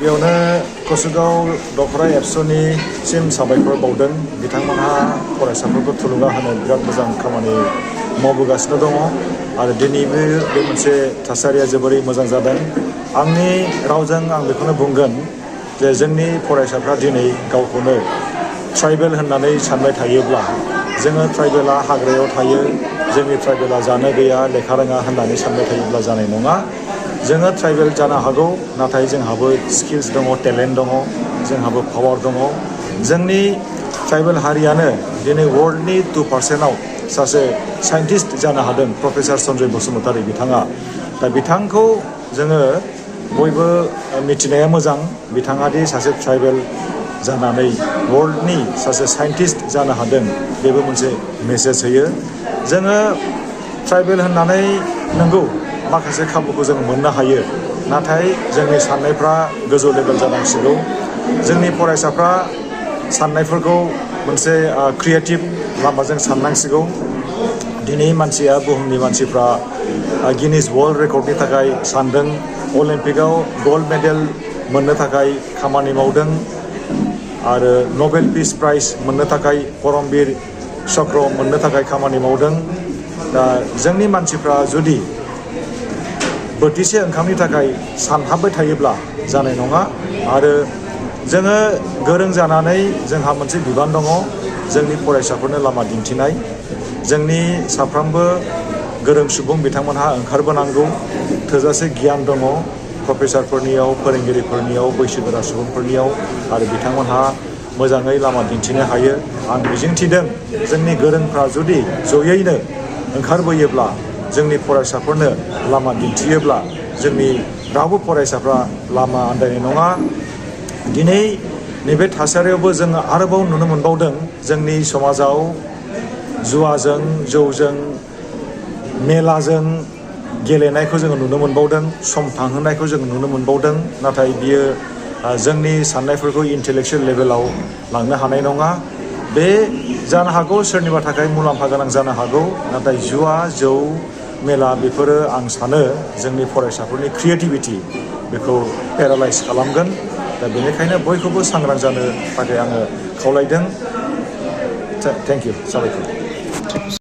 बेयावनो कसुगाव दखरा एबसुनि सिम साबायखर बावदों बिथांमोनहा फरायसाफोरखौ थुलुंगा होनो बिराद मोजां खामानि मावबोगासिनो दङ आरो दिनैबो बे मोनसे थासारिया जोबोरै मोजां जादों। आंनि रावजों आं बेखौनो बुंगोन जे जोंनि फरायसाफ्रा दिनै गावखौनो ट्राइबेल होननानै सानबाय थायोब्ला जोङो ट्राइबेला हाग्रायाव थायो, जोंनि ट्राइबेला जानो गैया लेखा रोङा होननानै सानबाय थायोब्ला जानाय नङा। जोङो ट्राइबेल जानो हागौ, नाथाय जोंहाबो स्किल्स दङ, टेलेन्ट दङ, जोंहाबो पावार दङ। जोंनि ट्राइबेल हारियानो दिनै वर्ल्डनि 2%आव सासे साइन्टिस्ट जानो हादों, प्रफेसर सन्जय बसुमतारी बिथाङा। दा बिथांखौ जोङो बयबो मिथिनाया मोजां। बिथाङा दि सासे ट्राइबेल जानानै वर्ल्डनि सासे साइन्टिस्ट जानो हादों, बेबो मोनसे मेसेज होयो। जोङो ट्राइबेल होननानै नंगौ माखासे खाबुखौ जों मोननो हायो, नाथाय जोंनि साननायफ्रा गोजौ लेभेल जानांसिगौ। जोंनि फरायसाफ्रा साननायफोरखौ मोनसे क्रिएटिभ लामाजों साननांसिगौ। दिनै मानसिया बुहुमनि मानसिफ्रा गिनिज वर्ल्ड रेकर्डनि थाखाय सानदों, अलिम्पिकआव गल्ड मेडेल मोननो थाखाय खामानि मावदों आरो नबेल पिस प्राइज मोननो थाखाय परमबीर चक्र मोननो थाखाय खामानि मावदों। दा जोंनि मानसिफ्रा जुदि बोथिसे ओंखामनि थाखाय सानहाबबाय थायोब्ला जानाय नङा। आरो जोङो गोरों जानानै जोंहा मोनसे बिबान दङ, जोंनि फरायसाफोरनो लामा दिन्थिनाय। जोंनि साफ्रोमबो गोरों सुबुं बिथांमोनहा ओंखारबोनांगौ। थोजासे गियान दङ प्रफेसारफोरनियाव, फोरोंगिरिफोरनियाव, बैसोगोरा सुबुंफोरनियाव, आरो बिथांमोनहा मोजाङै लामा दिन्थिनो हायो। आं मिजिंथिदों जोंनि गोरोंफ्रा जुदि जयैनो ओंखारबोयोब्ला, जोंनि फरायसाफोरनो लामा दिन्थियोब्ला, जोंनि रावबो फरायसाफ्रा लामा आन्दायनाय नङा। दिनै नैबे थासारियावबो जोङो आरोबाव नुनो मोनबावदों जोंनि समाजाव जुवाजों, जौजों, मेलाजों गेलेनायखौ जोङो नुनो मोनबावदों, सम थांहोनायखौ जोङो नुनो मोनबावदों। नाथाय बियो जोंनि साननायफोरखौ इन्टेलेक्सुयेल लेभेलाव लांनो हानाय नङा। बे जानो हागौ सोरनिबा थाखाय मुलाम्फा गोनां जानो हागौ, नाथाय जुवा, जौ, मेला बेफोरो आं सानो जोंनि फरायसाफोरनि क्रिएटिभिटि बेखौ पेरालाइज खालामगोन। दा बेनिखायनो बयखौबो सांग्रां जानो थाखाय आङो खावलायदों। थेंक इउ, साबायखर।